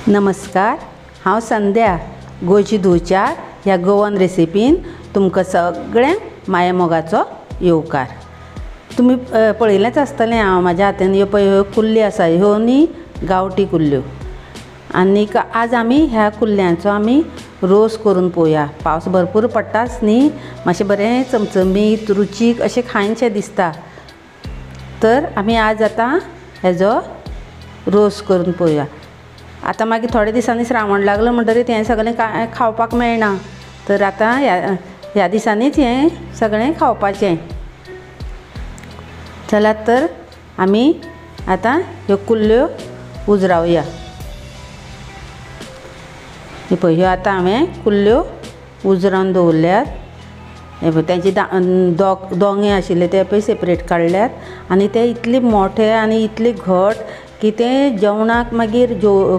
नमस्कार, हांव संध्या गोंयची धुवचार ह्या गोवन रेसिपीन तुमकां सगळ्यांक मायेमोगाचो येवकार. तुमी पळयलेंच आसतलें हांव म्हाज्या हातान ह्यो पळय ह्यो कुल्ल्यो आसा, ह्यो न्ही गांवठी कुल्ल्यो. आनीक आज आमी ह्या कुल्ल्यांचो आमी रोस करून पळोवया. पावस भरपूर पडटाच न्ही, मातशें बरें चमचमीत रुचीक अशें खायनशें दिसता. तर आमी आज आतां हेजो रोस करून पळोवया. आतां मागीर थोडे दिसांनी श्रावण लागलो म्हणटरीत हें सगळें कांय खावपाक मेळना, तर आतां ह्या दिसांनीच हें सगळें खावपाचें. चलात तर आमी आतां ह्यो कुल्ल्यो उजरावया. हे पळय ह्यो आतां हांवें कुल्ल्यो उजरावन दवरल्यात. हे पळय तेंचे दोंगे आशिल्ले ते पळय सेपरेट काडल्यात आनी ते इतले मोठे आनी इतले घट की ते जेवणाक मागीर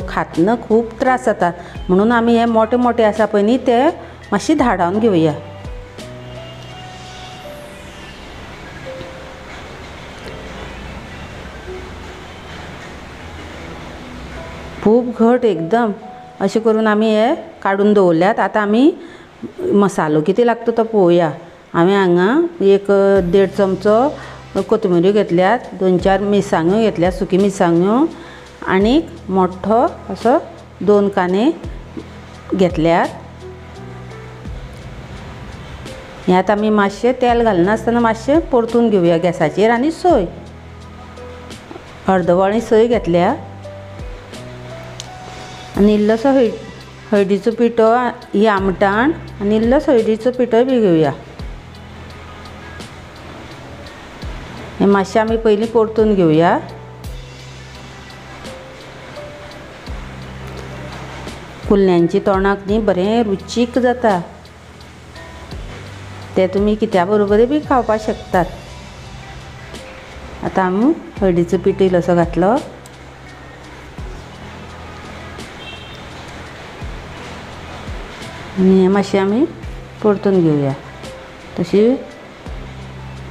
खातना खूब त्रास जाता. म्हणून आमी हे मोठे मोठे आसा पळय न्ही ते मातशे धाडावन घेवया. खूब घट एकदम अशें करून आमी हे काडून दवरल्यात. आतां आमी मसालो कितें लागता तो पळोवया. हांवें हांगा एक 1.5 चमचो कोथमिऱ्यो घेतल्यात, 2-4 मिरसांग्यो घेतल्यात, सुकी मिरसांग्यो, आनी मोठो असो 2 कांदे घेतल्यात. हें आतां आमी मातशें तेल घालनासतना मातशें परतून घेवया गॅसाचेर. आनी सोय अर्दवाळी सोय घेतल्या आनी इल्लोसो हळदीचो पिठो, ही आमटाण आनी इल्लोसो हळदीचो पिठोय बी घेवया. हें मातशें आमी पयलीं परतून घेवया. कुल्ल्यांची तोंडाक न्ही बरें रुचीक जाता, ते तुमी कित्या बरोबरूय बी खावपाक शकतात. आतां आमी हळदीचो पिठो इल्लोसो घातलो. आनी हें मातशें आमी परतून घेवया. तशी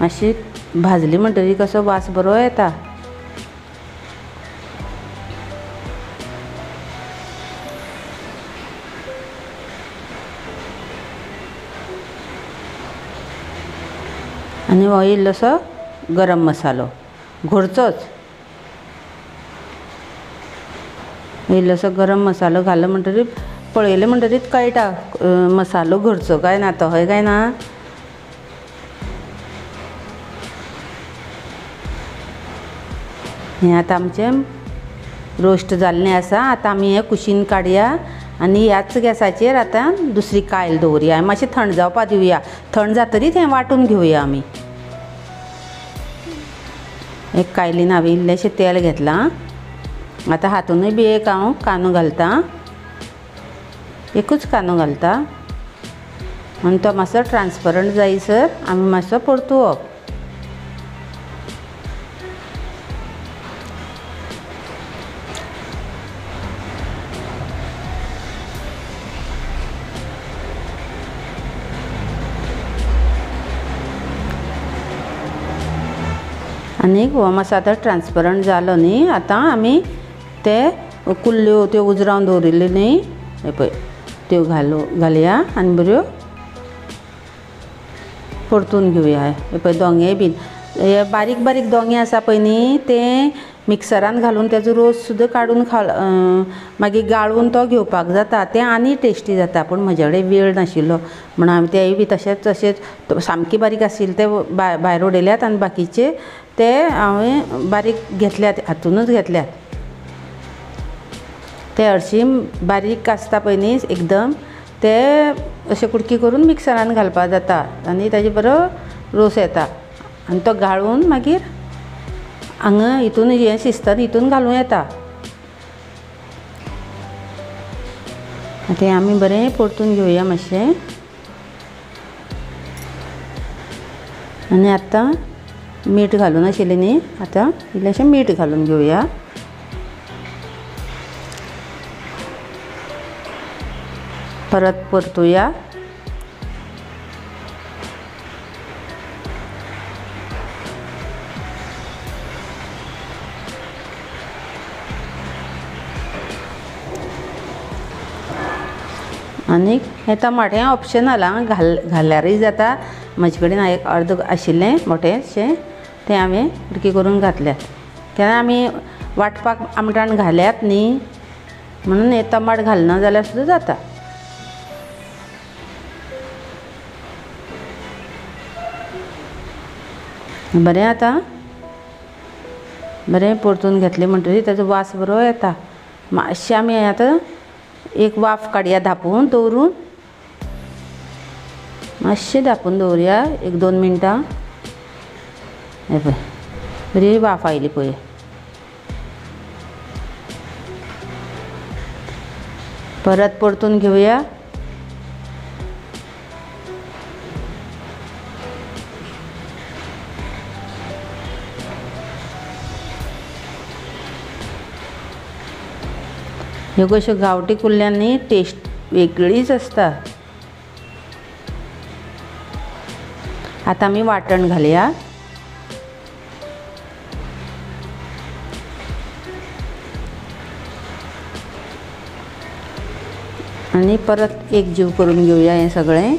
मातशी भाजली म्हणटकीर कसो वास बरो येता. आनी हो इल्लोसो गरम मसालो घरचोच, इल्लोसो गरम मसालो घालो म्हणटकीर पळयलें म्हणटकीर कळटा मसालो घरचो काय ना तो, हय काय ना. हें आतां आमचें रोस्ट जाल्लें आसा. आतां आमी हें कुशीन काडया आनी ह्याच गॅसाचेर आतां दुसरी कायल दवरया. मातशें थंड जावपाक दिवया. थंड जातरीच हें वांटून घेवया आमी. एक कायलीन हांवें इल्लेंशें तेल घेतलां. आतां हातूनय बी एक हांव कांदो घालतां, एकूच कांदो घालता आनी तो मातसो ट्रान्सपरंट जायसर आमी मातसो परतुवप. आनी हो मातसो आतां ट्रान्सपरंट जालो न्ही, आतां आमी ते कुल्ल्यो त्यो उजरावन दवरिल्ल्यो न्ही हे पळय त्यो घालया आनी बऱ्यो परतून घेवया. हे पळय दोंगे बीन हे बारीक बारीक दोंगे आसा पळय न्ही ते मिक्सरान घालून तेजो रोस सुद्दां काडून मागीर गाळून तो घेवपाक जाता, तें आनी टेस्टी जाता. पूण म्हजे कडेन वेळ नाशिल्लो म्हणून हांवें तेय बी तशेंच तशेंच सामकी बारीक आशिल्ले ते भायर उडयल्यात आनी बाकीचे ते हांवें बारीक घेतल्यात, हातूनच घेतल्यात. ते हरशीं बारीक आसता पळय न्ही एकदम, ते अशे कुडकी करून मिक्सरान घालपाक जाता आनी ताजे बरो रोस येता. आनी तो गाळून मागीर हांगा हितून हें शिजता हितून घालूं येता. आतां आमी बरें परतून घेवया मातशें. आनी आतां मीठ घालून आशिल्लें न्ही, आतां इल्लेंशें मीठ घालून घेवया. परत परतुया. आनीक हें टमाट हें ऑप्शनल आं, घाल्यारूय जाता. म्हजे कडेन एक अर्द आशिल्लें मोटेंशें तें हांवें उडकी करून घातल्यात. केन्ना आमी वांटपाक आमटाण घाल्यात न्ही, म्हणून हें टमाट घालना जाल्यार सुद्दां जाता. बरें आतां बरें परतून घेतलें म्हणटकीर ताजो वास बरो येता. मातशें आमी आतां एक वाफ काडया धांपून दवरून, मातशें धांपून दवरुया 1-2 मिनटां. हें पळय बरी वाफ आयली पळय. परत परतून घेवया. ह्यो कश्यो गांवठी कुल्ल्यांनी टेस्ट वेगळीच आसता. आतां आमी वांटण घालया. आनी परत एक जीव करून घेवया हें सगळें.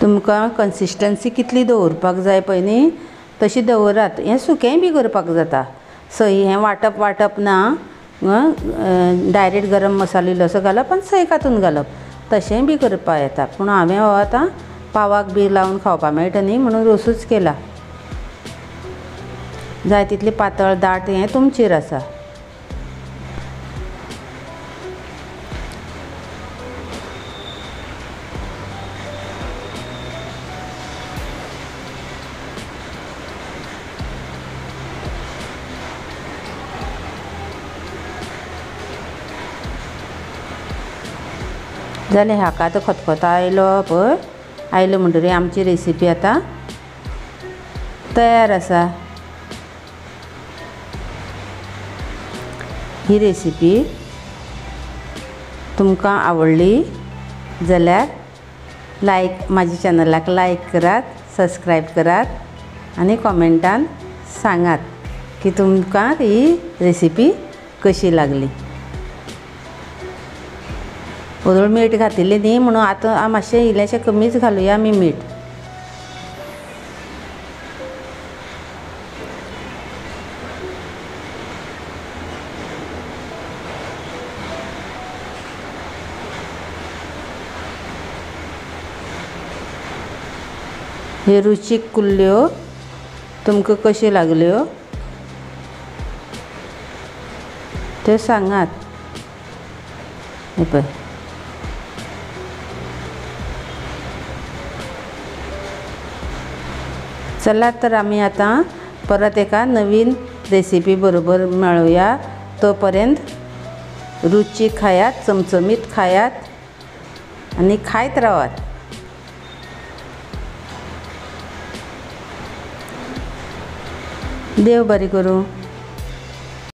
तुमकां कन्सिस्टन्सी कितली दवरपाक जाय पळय न्ही तशी दवरात. हें सुकेंय बी करपाक जाता. सय हें वांटप वांटप ना, डायरेक्ट गरम मसालो इल्लोसो घालप आनी सय कातून घालप, तशेंय बी करपाक येता. पूण हांवें हो आतां पावाक बी लावन खावपाक मेळटा न्ही म्हणून रोसूच केला. जाय तितली पातळ दाट हें तुमचेर आसा. जालें, हाका आतां खतखतो आयलो पळय, आयलो म्हणटकीर आमची रेसिपी आतां तयार आसा. ही रेसिपी तुमकां आवडली जाल्यार लायक, म्हाज्या चॅनलाक लायक करात, सबस्क्रायब करात आनी कॉमेंटान सांगात की तुमकां ही रेसिपी कशी लागली. ओदोळ मीठ घातिल्लें न्ही म्हणून आतां मातशें इल्लेंशें कमीच घालुया आमी मीठ. हे रुचीक कुल्ल्यो तुमकां कश्यो लागल्यो त्यो सांगात. हे पळय चलात तर आमी आतां परत एका नवीन रेसिपी बरोबर मेळुया. तो पर्यंत रुचीक खायात, चमचमीत खायात आनी खायत रावात. देव बरें करूं.